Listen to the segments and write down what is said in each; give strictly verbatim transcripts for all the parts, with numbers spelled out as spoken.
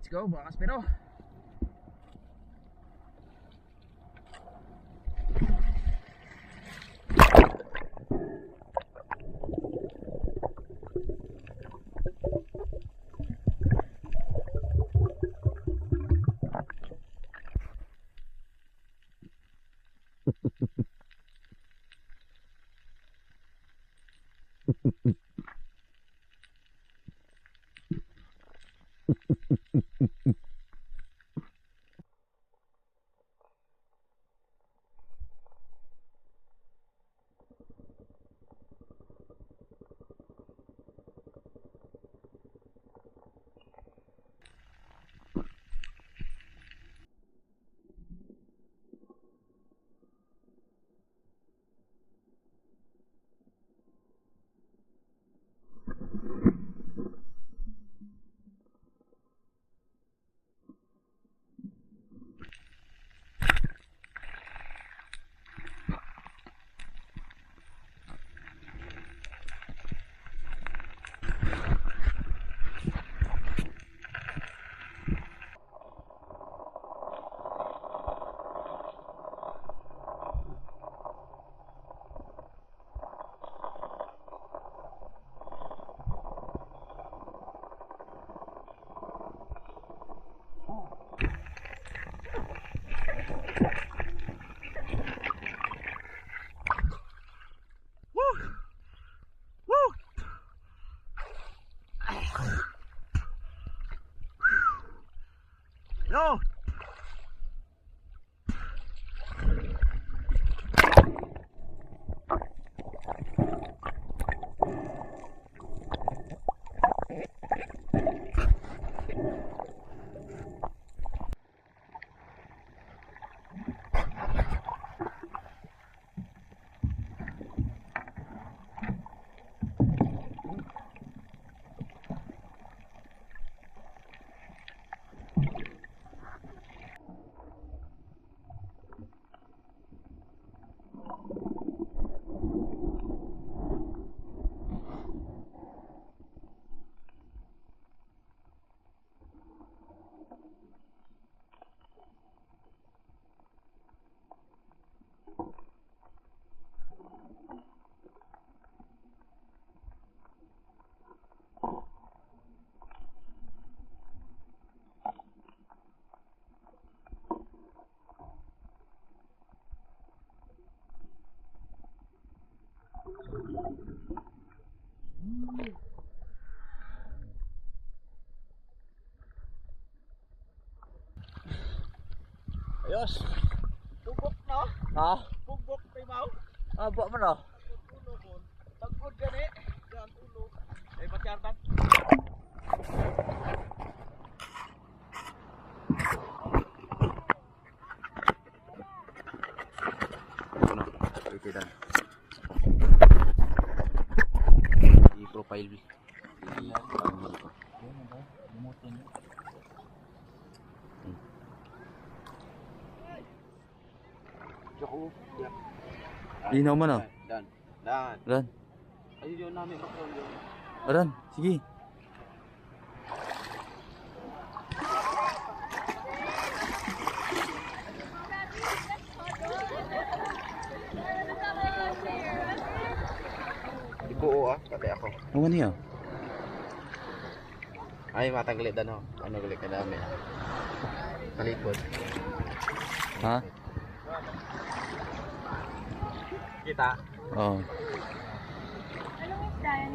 Let's go, mga kaspero. Yo! Ayos. Pugok, no? Ha? Pugok, timaw. Ah, buwa mo, no? Tagod gani. Yan, ulo. Ay, patyartan. Ito na. Okay, done. I-profile. Linaw man, ah. Dan. Dan. Dan. Ayun yun namin, Macron yun. Aran, sige. Di buo, ah, pati ako. Ano niya? Ay, matanggalit, ano? Ano galit ka namin? Talikod. Ha? Kita? Oo. Anong isda yan?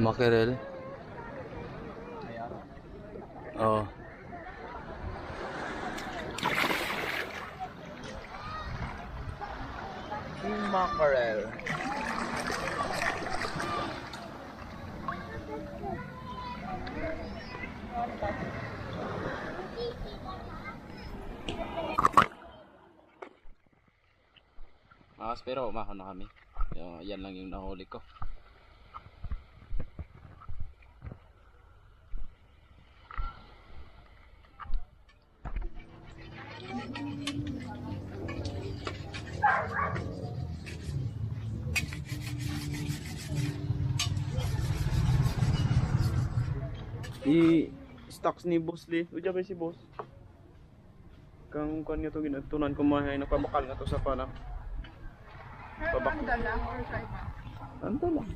Mackerel? Oo. King mackerel. Mga kaspero, umahon na kami. Yung, yan lang yung nahuli ko. I-stocks ni Boss Lee. Uy, diyan ba si Boss? Kang kuan nga to, ginadtunan ko mahay, nagpabakal nga to sa pana. Kaya Babak- ang dala or sa iba? Ano to lang?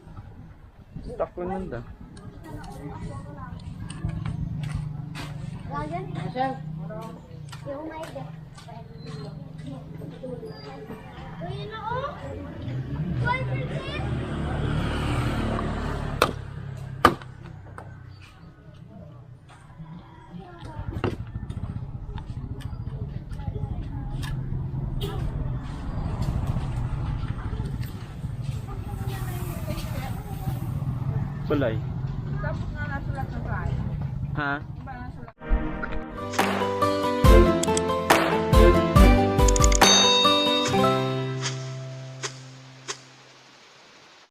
Stock lang nanda. Ryan? Yung may de. Uy, ano, oh? Boyfriend, eh? Balay. Tapos nga nasulat ng bahay. Ha? Iba nasulat.